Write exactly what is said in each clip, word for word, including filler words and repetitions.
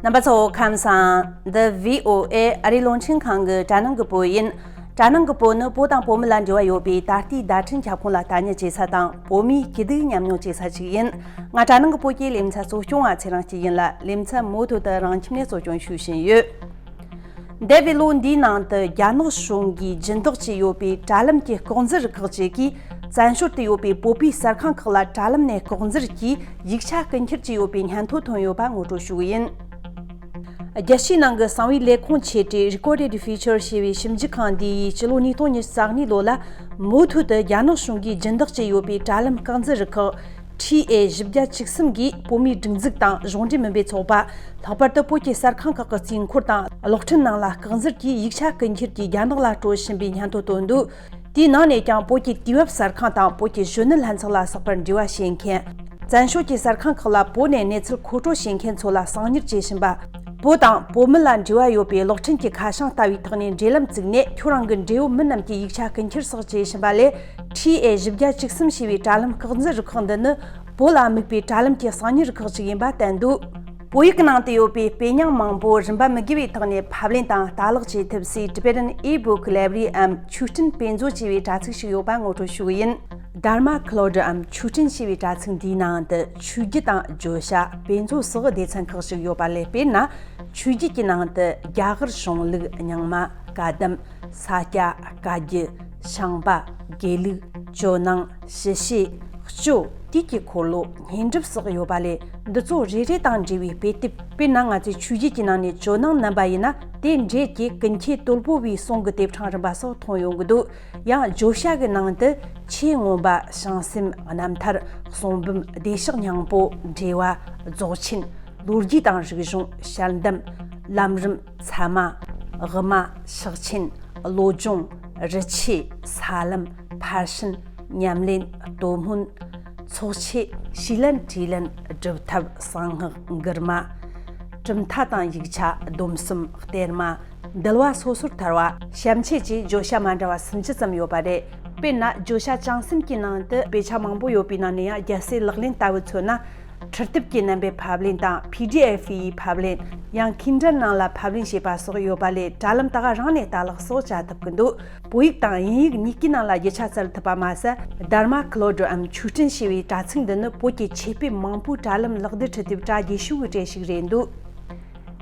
རྣམ་པ་ཚོ་ཁམས་བཟང་། འདི་བྷི་ཨོ་ཨེ་ཨ་རིའི་རླུང་འཕྲིན་ཁང་གི་དྲ་ནང་གི་བོད་ཡིན། དྲ་ནང་གི་བོད་ནི་བོད་དང་བོད་མི་ལ་འབྲེལ་བ་ཡོད་པའི་ད་ལྟའི་བརྡ་འཕྲིན་ཁྱབ་ཁོངས་ལ་ལྟ་ཉན་བྱེད་ས་དང་། བོད་མིའི་སྐྱིད་སྡུག་མཉམ་མྱོང་བྱེད་ས་ཞིག་ཡིན། ང་དྲ་ནང་གི་བོད་ཀྱི་ལེ་ཚན་གཙོ་སྐྱོང་བ་ཚེ་རིང་སྐྱིད་ཡིན་ལ། ལེ་ཚན་མུ་མཐུད་དུ་རང་ཁྱིམ་ནས་གཙོ་སྐྱོང་ཞུ་བཞིན་ཡོད། འདས་པའི་ལོ་འདིའི་ནང་དུ་རྒྱ་ནག་གཞུང་གིས་སྦྱིན་བདག་བྱས་ཡོད་པའི་དྲ་ལམ་གྱི་ལྐོག་འཛུལ་རུ་ཁག་ཅིག་གིས། བཙན་བྱོལ་དུ་ཡོད་པའི་བོད་པའི་གསར་ཁང་ཁག་ལ་དྲ་ལམ་ནས་ལྐོག་འཛུལ་གྱིས་ཡིག་ཆ་རྐུ་འཁྱེར་བྱས་ཡོད་པའི་སྙན་ཐོ་ཐོན་ཡོད་པ་ངོ་སྤྲོད་ཞུ་གི་ཡིན། རྒྱལ་སྤྱིའི་ནང་གི་གསང་བའི་ལས་ཁུངས་ཆེ་གྲས་Recorded Future ཞེས་པའི་ཞིབ་འཇུག་ཁང་འདི་ཡིས་སྤྱི་ལོ་ཉིས་སྟོང་ཉི་ཤུ་རྩ་གཉིས་ལོ་ལ་མུ་མཐུད་དུ་རྒྱ་ནག་གཞུང་གིས་སྦྱིན་བདག་བྱས་ཡོད་པའི་དྲ་ལམ་རྐང་འཛིན་རུ་ཁག་ཁྲི་ཨེ་བཞི་བརྒྱ་བཅུ་གསུམ་གྱིས་བོད་མིའི་སྒྲིག་འཛུགས་དང་གཞུང་འབྲེལ་མིན་པའི་ཚོགས་པ། ལྷག་པར་དུ་བོད་ཀྱི་གསར་ཁང་ཁག་གི་རྩིས་འཁོར་དང་གློག་འཕྲིན་ནང་ལ་རྐང་འཛུལ་གྱིས་ཡིག་ཆ་རྐུ་འཁྱེར་གྱིས་རྒྱ་ནག་ལ་སྤྲོད་བཞིན་པའི་སྙན་ཐོ་བཏོན་འདུག་དེའི་ནང་ནས་ཀྱང་བོད་ཀྱི་དུས་བབ་གསར་ཁང་དང་བོད་ཀྱི་གཞོན་ནུ་ལྷན་ཚོགས་ལ་སོགས་པར་འབྲེལ་བ་བྱེད་མཁན། བཙན་བྱོལ་གྱི་གསར་ཁང་ཁག་ལ་བོད་ནས་གནས་ཚུལ་མཁོ་སྤྲོད་བྱེད་མཁན་ཚོ་ལ་གསང་ཉུལ་བྱེད་བཞིན་པ། བོད་དང་བོད་མི་ལ་འབྲེལ་བ་ཡོད་པའི་གློག་འཕྲིན་གྱི་ཁ་བྱང་ལྟ་བུའི་ཐོག་ནས་འབྲེལ་ལམ་བཙུགས་ནས། ཁྱོད་རང་གི་འབྲེལ་ཡོད་མི་རྣམས་ཀྱི་ཡིག་ཆ་རྐུ་འཁྱེར་སོགས་བྱེད་བཞིན་པ་ལས། ཁྲི་ཨེ་བཞི་བརྒྱ་བཅུ་གསུམ་ཞེས་པའི་དྲ་ལམ་ལྐོག་འཛུལ་རུ་ཁག་འདི་ནི་བོད་ལ་དམིགས་པའི་དྲ་ལམ་གྱི་གསང་ཉུལ་རུ་ཁག་ཅིག་ཡིན་པ་བསྟན་འདུག་བོད་ཡིག་གི་ནང་དུ་ཡོད་པའི་དཔེ་རྙིང་མང་པོ་རིན་པ་མི་དགོས་པའི་ཐོག་ནས་ཕབ་ལེན་དང་ལྟ་ཀློག་བྱེད་ཐུབ་སའི་Tibetan e-book library འམ་ཆོས་སྤྲིན་དཔེ་མཛོད་ཅེས་པའི་དྲ་ཚིགས་ཤིག་ཡོད་པ་ངོ་སྤྲོད་ཞུ་གི་ཡིན། Dharma Cloud འམ་ཆོས་སྤྲིན་ཞེས་པའི་དྲ་ཚིགས་འདིའི་ནང་དུ་ཆོས་བརྒྱུད་དང་བརྗོད་བྱ། དཔེ་མཛོད་སོགས་སྡེ་ཚན་ཁག་ཅིག་ཡོད་པ་ལས། དཔེར་ན། ཆོས་བརྒྱུད་ཀྱི་ནང་དུ་རྒྱ་གར་གཞུང་ལུགས། རྙིང་མ། བཀའ་གདམས། ས་སྐྱ། བཀའ་བརྒྱུད། ཤངས་པ། དགེ་ལུགས། ཇོ་ནང་། ཞི་བྱེད། ཅོ། དུས་ཀྱི་འཁོར་ལོ། བསྙེན་སྒྲུབ་སོགས་ཡོད་པ་ལས། འདི་ཚོ་རེ་རེ་དང་འབྲེལ་བའི་དཔེ་དེབ། དཔེར་ན། ང་ཚོས་ཆོས་བརྒྱུད་ཀྱི་ནང་ནས་ཇོ་ནང་བསྣན་པ་ཡིན་ན། དེ་འབྲེལ་གྱི་ཀུན་མཁྱེན་དོལ་པོ་པའི་གསུང་གི་དེབ་ཕྲེང་རིམ་པ་སོགས་མཐོང་ཡོང་གི་འདུག་ཡང་བརྗོད་བྱ་གི་ནང་དུ་ཆོས་མངོན་པ། བྱང་སེམས། རྣམ་ཐར། གསུང་འབུམ། བདེ་གཤེགས་སྙིང་པོ། འགྲེལ་བ། རྫོགས་ཆེན། ལོ་རྒྱུས་དང་རིག་གཞུང་། དཔྱད་གཏམ། ལམ་རིམ། ཚད་མ། དབུ་མ། ཕྱག་ཆེན། བློ་སྦྱོང་། རི་ཆོས། ས་ལམ། ཕར་ཕྱིན། ཉམས་ལེན། སྟོབས་སྨོན། ཚོགས་ཆོས། ཞུས་ལན་དྲིས་ལན། སྒྲུབ་ཐབས། གསང་སྔགས། མགུར་མ། གྲུབ་མཐའ་དང་ཡིག་ཆ། སྡོམ་གསུམ། གཏེར་མ། འདུལ་བ་སོ་སོར་ཐར་བ། ཞབས་མཆེད་བཅས་བརྗོད་བྱ་མ་འདྲ་བ་སུམ་ཅུ་ཙམ་ཡོད་པ་རེད། དཔེར་ན། བརྗོད་བྱ་བྱང་སེམས་ཀྱི་ནང་དུ་དཔེ་ཆ་མང་པོ་ཡོད་པའི་ནང་ནས་ཡང་རྒྱལ་སྲས་ལག་ལེན་ལྟ་བུ་མཚོན་ན། འཕྲུལ་དེབ་ཀྱི་རྣམ་པའི་ཕབ་ལེན་དང་། PDF ཡི་ཕབ་ལེན། ཡང་Kindle ནང་ལ་ཕབ་ལེན་བྱས་པ་སོགས་ཡོད་པ་ལས། དྲ་ལམ་ད་ག་རང་ནས་ལྟ་ཀློག་སོགས་བྱ་ཐུབ་ཀྱི་འདུག་བོད་ཡིག་དང་དབྱིན་ཡིག་གཉིས་ཀའི་ནང་ལ་རྒྱུ་ཆ་བཙལ་ཐུབ་པ་མ་ཟད། Dharma Cloud འམ་ཆོས་སྤྲིན་ཞེས་པའི་དྲ་ཚིགས་འདི་ནི་བོད་ཀྱི་ཆོས་དཔེ་མང་པོའི་དྲ་ལམ་ལག་བསྡུར་འཕྲུལ་དེབ་གྲ་རྒྱས་ཤོས་ཀྱི་གྲས་ཤིག་རེད་འདུག་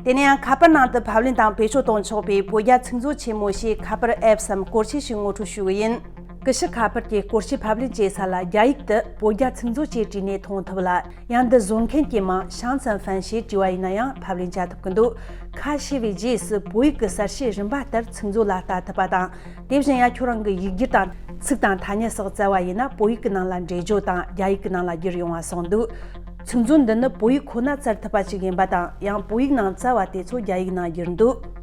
དེ་ནས་ཡང་ཁ་པར་ནང་དུ་ཕབ་ལེན་དང་བེད་སྤྱོད་གཏོང་ཆོག་པའི་བོད་རྒྱ་ཚིག་མཛོད་ཆེན་མོ་ཞེས་ཁ་པར་ཨེབ་སམ་སྐོར་ཆས་ཤིག་ངོ་སྤྲོད་ཞུ་གི་ཡིན། ཀུ་ཤུ་ཁ་པར་གྱི་སྐོར་ཆས་ཕབ་ལེན་བྱེད་ས་ལ་རྒྱ་ཡིག་ཏུ་བོད་རྒྱ་ཚིག་མཛོད་ཅེས་བྲིས་ནས་མཐོང་ཐུབ་ལ། ཡང་འདི་བཟོ་མཁན་གྱི་མིང་ཤང་ཚན་ཧྥན་ཞེས་བྲིས་པ་ཡིན་ན་ཡང་ཕབ་ལེན་བྱ་ཐུབ་ཀྱི་འདུག་ཁ་ཕྱེ་བའི་རྗེས་སུ་བོད་ཡིག་གི་གསལ་བཤད་རིམ་པ་ལྟར་ཚིག་མཛོད་ལ་ལྟ་ཐུབ་པ་དང་། དེ་བཞིན་ཡང་ཁྱོད་རང་གི་ཡིག་སྒྱུར་དང་ཚིག་དང་ཐ་སྙད་སོགས་བཙལ་བ་ཡིན་ན། བོད་ཡིག་གི་ནང་ལ་འགྲེལ་བརྗོད་དང་རྒྱ་ཡིག་གི་ནང་ལ་བསྒྱུར་ཡོང་བ་སོགས་འདུག་ཚིག་མཛོད་འདི་ནི་བོད་ཡིག་ཁོ་ན་བཙལ་ཐུབ་པ་ཞིག་ཡིན་པ་དང་། ཡང་བོད་ཡིག་ནང་བཙལ་བ་དེ་ཚོ་རྒྱ་ཡིག་ནང་བསྒྱུར་འདུག་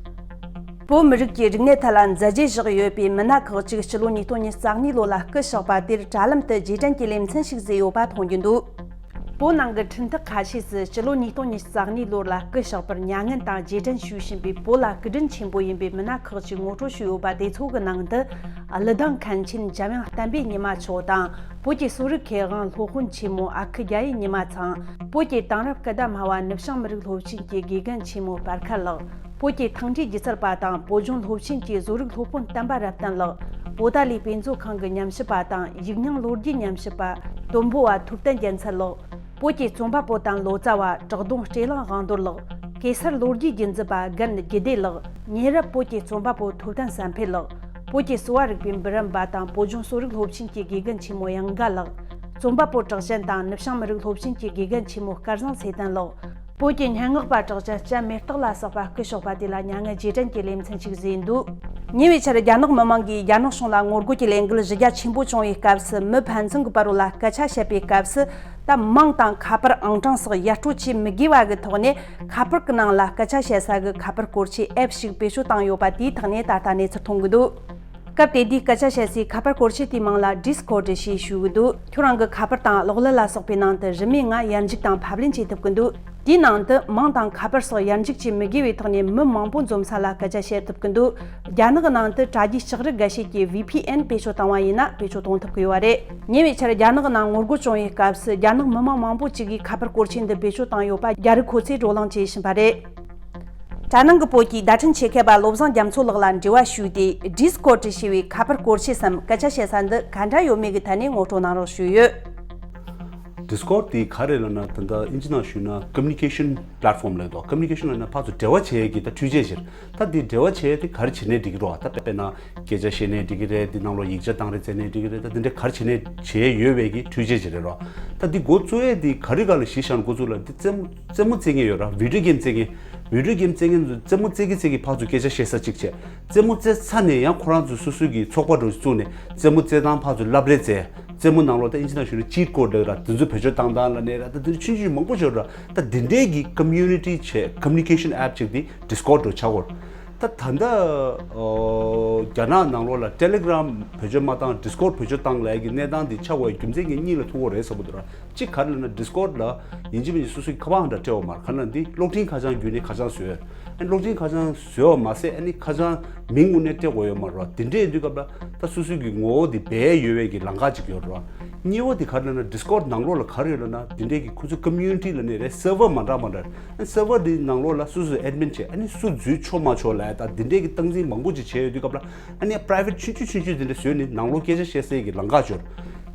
བོད་མི་རིགས་ཀྱི་རིག་གནས་ཐད་ལ་མཛད་རྗེས་བཞག་ཡོད་པའི་མི་སྣ་ཁག་ཅིག་སྤྱི་ལོ་ཉིས་སྟོང་ཉི་ཤུ་རྩ་གཉིས་ལོ་ལ་སྐུ་གཤེགས་པ་དེར་དྲ་ལམ་དུ་རྗེས་དྲན་གྱི་ལེ་ཚན་ཞིག་བཟོས་ཡོད་པ་མཐོང་རྒྱུ་འདུག་བོད་ནང་གི་འཕྲིན་ཐག་ཁ་ཤས་སུ་སྤྱི་ལོ་ཉིས་སྟོང་ཉི་ཤུ་རྩ་གཉིས་ལོར་ལ་སྐུ་གཤེགས་པར་མྱ་ངན་དང་རྗེས་དྲན་ཞུ་བཞིན་པའི་བོད་ལ་སྐུ་དྲིན་ཆེན་པོ་ཡིན་པའི་མི་སྣ་ཁག་ཅིག་ངོ་སྤྲོད་ཞུས་ཡོད་པ་དེ་ཚོ་གི་ནང་དུ། གླུ་དང་མཁན་ཆེན་འཇམ་དབྱངས་བསྟན་པའི་ཉི་མ་མཆོག་དང་། བོད་ཀྱི་གསོ་རིག་མཁས་དབང་སློབ་དཔོན་ཆེན་མོ་ཨ་ཁུ་རྒྱ་ཡེ་ཉི་མ་ཚང་། བོད་ཀྱི་དེང་རབས་སྐད་བརྡ་སྨྲ་བ་ནུབ་བྱང་མི་རིགས་སློབ་ཆེན་གྱི་དགེ་རྒན་ཆེན་མོ་པར་ཁ་ལགས། བོད་ཀྱི་ཐང་འབྲས་སྒྱུ་རྩལ་པ་དང་བོད་ལྗོངས་སློབ་ཆེན་གྱི་བཟོ་རིག་སློབ་དཔོན་བསྟན་པ་རབ་བརྟན་ལགས། བོད་ཟླ་ལིའི་དཔེ་མཛོད་ཁང་གི་ཉམས་ཞིབ་པ་དང་ཡིག་རྙིང་ལོ་རྒྱུས་ཉམས་ཞིབ་པ། དོན་པོ་བ་ཐུབ་བསྟན་རྒྱལ་མཚན་ལགས། བོད་ཀྱི་རྩོམ་པ་པོ་དང་ལོ་ཙཱ་བ་བྲག་གདོང་སྤྲེལ་གླང་དབང་རྡོར་ལགས། གེ་སར་ལོ་རྒྱུས་རྒྱུན་འཛིན་པ་རྒན་རྒྱུད་སྡེ་ལགས། ཉེ་རབས་བོད་ཀྱི་རྩོམ་པ་པོ་ཐུབ་བསྟན་བསམ་འཕེལ་ལགས། བོད་ཀྱི་གསོ་བ་རིག་པའི་འབུམ་རམས་པ་དང་བོད་ལྗོངས་གསོ་རིག་སློབ་ཆེན་གྱི་དགེ་རྒན་ཆེན་མོ་གཡང་དགའ་ལགས། རྩོམ་པ་པོ་གྲགས་ཅན་དང་ནུབ་བྱང་མི་རིགས་སློབ་ཆེན་གྱི་དགེ་རྒན་ཆེན་མོ་སྐལ་བཟང་ཚེ་བརྟན་ལགས། བོད་ཀྱི་སྙན་ངག་པ་གྲགས་ཅན་ལྕམ་མེ་སྟག་ལ་སོགས་པ་སྐུ་གཤེགས་པ་དེ་ལ་མྱ་ངན་རྗེས་དྲན་གྱི་ལེ་ཚན་ཞིག་བཟོས་འདུག་ཉེ་བའི་ཆར་རྒྱ་ནག་མི་དམངས་ཀྱིས་རྒྱ་ནག་གཞུང་ལ་ངོ་རྒོལ་གྱི་ལས་འགུལ་གཞི་རྒྱ་ཆེན་པོ་བྱུང་བའི་སྐབས་སུ། མི་ཕན་ཚུན་གྱི་བར་ལ་སྐད་ཆ་བཤད་པའི་སྐབས་སུ། ད་མིང་དང་ཁ་པར་ཨང་གྲངས་སོགས་ཡར་སྤྲོད་བྱེད་མི་དགོས་པ་གི་ཐོག་ནས། ཁ་པར་གྱི་ནང་ལ་སྐད་ཆ་བཤད་ས་གི་ཁ་པར་སྐོར་ཆའི་ཨེབ་ཞིག་བེད་སྤྱོད་བཏང་ཡོད་པ་དེའི་ཐོག་ནས་ད་ལྟ་གནས་ཚུལ་མཐོང་གི་འདུག་སྐབས་དེ་དུས་སྐད་ཆ་བཤད་སའི་ཁ་པར་སྐོར་ཆ་དེའི་མིང་ལ་Discord ཞེས་ཞུ་གི་འདུག་ཁྱོད་རང་གི་ཁ་པར་དང་གློག་ཀླད་ལ་སོགས་པའི་ནང་དུ་རིན་མེད་ངང་ཡར་འཇུག་དང་ཕབ་ལེན་བྱེད་ཐུབ་ཀྱི་འདུག་དེའི་ནང་དུ་མིང་དང་ཁ་པར་སོགས་ཡར་འཇུག་བྱེད་མི་དགོས་པའི་ཐོག་ནས་མི་མང་པོ་འཛོམས་ས་ལ་སྐད་ཆ་བཤད་ཐུབ་ཀྱི་འདུག་རྒྱ་ནག་གི་ནང་དུ་དྲ་རྒྱའི་ལྕགས་རི་འགའ་ཤས་ཀྱིས་ཝི་ཕི་ཨེན་བེད་སྤྱོད་བཏང་བ་ཡིན་ན་བེད་སྤྱོད་གཏོང་ཐུབ་ཀྱི་ཡོད་པ་རེད། ཉེ་བའི་ཆར་རྒྱ་ནག་གི་ནང་ངོ་རྒོལ་བྱུང་བའི་སྐབས་སུ། རྒྱ་ནག་མི་མང་མང་པོ་ཅིག་གིས་ཁ་པར་སྐོར་ཆའི་འདི་བེད་སྤྱོད་བཏང་ཡོད་པ་རྒྱ་རིགས་ཁོ་ཚོས་བགྲོ་གླེང་བྱེད་བཞིན་པ་རེད། གྲྭ་ནང་གི་བོད་ཀྱི་བརྡ་འཕྲིན་ཆེད་མཁས་པ་བློ་བཟང་རྒྱ་མཚོ་ལགས་ལ་འབྲེལ་བ་ཞུས་ཏེ། Discord་ཞེས་པའི་ཁ་པར་སྐོར་ཆས་སམ་སྐད་ཆ་བཤད་ས་འདི་ག་འདྲ་ཡོད་མེད་ཀྱི་ཐད་ནས་ངོ་སྤྲོད་གནང་རོགས་ཞུས་ཡོད། Discord་དེ་ག་རེ་ལབ་ན། ད་ལྟ་ཨིན་ཇི་ནང་ཞུས་ན་communication platform་ལབ་འདུག Communication་ལབ་ན་ཕར་ཚུར་འབྲེལ་བ་བྱེད་ཡས་ཀྱི་ད་འཕྲུལ་ཆས་ཅིག་ད་དེ་འབྲེལ་བ་བྱེད་ཡས་དེ་ག་རེ་བྱེད་ནའི་འགྲིག་གི་རེད་བ། ད་དཔེར་ན་སྐད་ཆ་བཤད་ནའི་འགྲིག་གི་རེད། དེ་ནང་ལོགས་ཡིག་ཆ་བཏང་རེས་བྱས་ནའི་འགྲིག་གི་རེད། ད་དེ་འདྲ་ག་རེ་བྱེད་ནའི་བྱེད་ཡས་ཡོད་པའི་གི་འཕྲུལ་ཆས་ཅིག་རེད་རོ། ད་དེ་འགོ་བཙུགས་ཡས་དེ་ག་རེ་ག་ལ་གཞི་བཞག་ནས་འགོ་བཙུགས་ལབ། དེ་རྩེད་མོ་རྩེད་མོ་རྩེད་མཁན་ཡོད་ར། video game་རྩེད་མཁན། video game་རྩེད་མཁན་ཚོས་རྩེད་མོ་རྩེ་གི་རྩེ་གི་ཕར་ཚུར་སྐད་ཆ་བཤད་ས་གཅིག་བྱས། རྩེད་མོ་རྩེ་ཚར་ནས་ཡང་ཁོ་རང་ཚོས་སོ་སོའི་གི་ཚོགས་པ་འདྲ་བོ་ཞིག་བཙུགས་ནས་རྩེད་མོ་རྩེ་སྟངས་ཕར་ཚུར་བསླབ་རེས་བྱས། རྩེད་མོ་ནང་ལོགས་ད་ཨིན་ཇི་ནང་ཞུས་ན་cheat code་ལབ་ར། དེ་ཚོ་བེད་སྤྱོད་བཏང་སྟངས་ལབ་ནས་ར། ད་དེ་ཚོ་ཆུང་ཆུང་མང་པོ་ཡོད་ར། ད་དེ་འདྲའི་གི་community་བྱས། communication app་ཅིག་དེ་Discord་འདྲ་བོ་ཆགས་ཡོད་ར། ད་ད་ལྟ་ཨོ་རྒྱ་ནག་ནང་ལོགས་ལ་Telegram་བེད་སྤྱོད་མ་བཏང་། Discord་བེད་སྤྱོད་བཏང་ལབ་ཀྱི་གནས་སྟངས་འདི་ཆགས་པའི་རྒྱུ་མཚན་གྱི་གཉིས་ལ་ཐུག་གི་རེད་བསམ་གྱི་འདུག་ར། གཅིག་ག་རེ་ལབ་ན། Discord་ལ་ཡིན་གཅིག་མིན་གཅིག་སོ་སོའི་ཁ་པར་འདྲ་སྤྲད་ཡོད་མ་རེད། ག་རེ་ལབ་ན་འདི་གློག་འཕྲིན་ཁ་བྱང་བརྒྱུད་ནས་ཁ་བྱང་བཟོས། ཨ་ནི་གློག་འཕྲིན་ཁ་བྱང་བཟོས་པ་མ་ཟད། ཨ་ནི་ཁ་བྱང་མིང་དངོས་གནས་སྤྲད་དགོས་ཡོད་མ་རེད་བ། དེ་འདྲ་ཡིན་དུས་སྐབས་ལ་ད་སོ་སོའི་གི་ངོ་བོ་འདི་སྦས་ཡོད་པའི་གི་ལམ་ཁ་ཅིག་ཡོད་རེད་བ། གཉིས་པ་དེ་ག་རེ་ལབ་ན། Discord་ནང་ལོགས་ལ་ག་རེ་ཡོད་ལབ་ན། དེ་འདྲའི་གི་ཁོ་ཚོའི་community་ལབ་ནའི་རེད། server་མ་འདྲ་མ་འདྲ་རེད། ཨ་ནི་server་འདི་ནང་ལོགས་ལ་སོ་སོས་admin་བྱས། ཨ་ནི་སུ་འཛུལ་ཆོག་མ་ཆོག་ལབ་ཡ་ད་དེ་འདྲའི་གི་སྟངས་འཛིན་མང་པོ་ཅིག་བྱས་ཡོད་དུས་སྐབས་ལ། ཨ་ནི་private་ཆུང་ཆུང་ཆུང་ཆུང་དེ་འདྲ་བཟོས་ནས་ནང་ལོགས་སྐད་ཆ་བཤད་སའི་གི་ལམ་ཁ་ཅིག་ཡོད་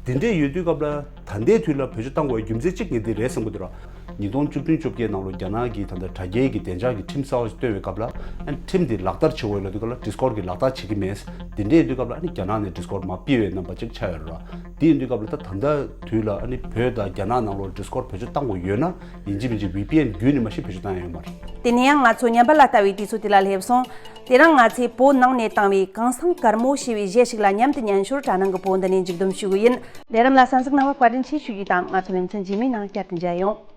རེད། དེ་འདྲ་ཡོད་དུས་སྐབས་ལ་ད་ལྟའི་དུས་ལ་བེད་སྤྱོད་བཏང་དགོས་པའི་རྒྱུ་མཚན་གཅིག་ངས་འདི་རེད་བསམ་གྱི་འདུག་ར། ཉིས་སྟོང་བཅུ་བདུན་བཅོ་བརྒྱད་ནང་ལོགས་རྒྱ་ནག་གིས་ད་ལྟ་དྲ་རྒྱའི་གི་བདེ་འཇགས་ཀྱི་ཁྲིམས་གསར་བ་ཞིག་བཏོན་པའི་སྐབས་ལ། ཨ་ནི་ཁྲིམས་དེ་ལག་བསྟར་བྱེད་དགོས་ལབ་དུས་སྐབས་ལ་Discord་གིས་ལག་བསྟར་བྱེད་ཀྱི་མེད། དེ་འདྲ་ཡིན་དུས་སྐབས་ལ་ཨ་ནི་རྒྱ་ནག་ནས་Discord་མར་ཕུད་པའི་རྣམ་པ་ཅིག་ཆགས་ཡོད་རེད་བ། དེ་ཡིན་དུས་སྐབས་ལ་ད་ད་ལྟ་དུས་ལ་ཨ་ནི་བོད་དང་རྒྱ་ནག་ནང་ལོགས་Discord་བེད་སྤྱོད་བཏང་དགོས་ཡོད་ན། ཡིན་གཅིག་མིན་གཅིག་V P N་བརྒྱུད་ནས་མ་གཞི་བེད་སྤྱོད་བཏང་ཡ་ཡོད་མ་རེད། དེ་ནས་ཡང་ང་ཚོ་ཉམས་པ་ལ་ལྟ་བའི་དུས་ཚོད་དེ་ལ་སླེབས་སོང་། དེ་རིང་ང་ཚོས་བོད་ནང་ནས་བཏང་བའི་གངས་སེང་དཀར་མོ་ཞེས་པའི་གཞས་ཤིག་ལ་མཉམ་དུ་ཉན་ཞོར། དྲ་ནང་གི་བོད་འདི་ནས་མཇུག་བསྡོམས་ཞུ་གི་ཡིན། ལས་རིམ་ལ་གསན་གཟིགས་གནང་བར་བཀའ་དྲིན་ཆེ་ཞུ་རྒྱུ་དང་། ང་ཚོ་ལེ་ཚན་རྗེས་མའི་ནང་བསྐྱར་དུ་མཇལ་ཡོང་།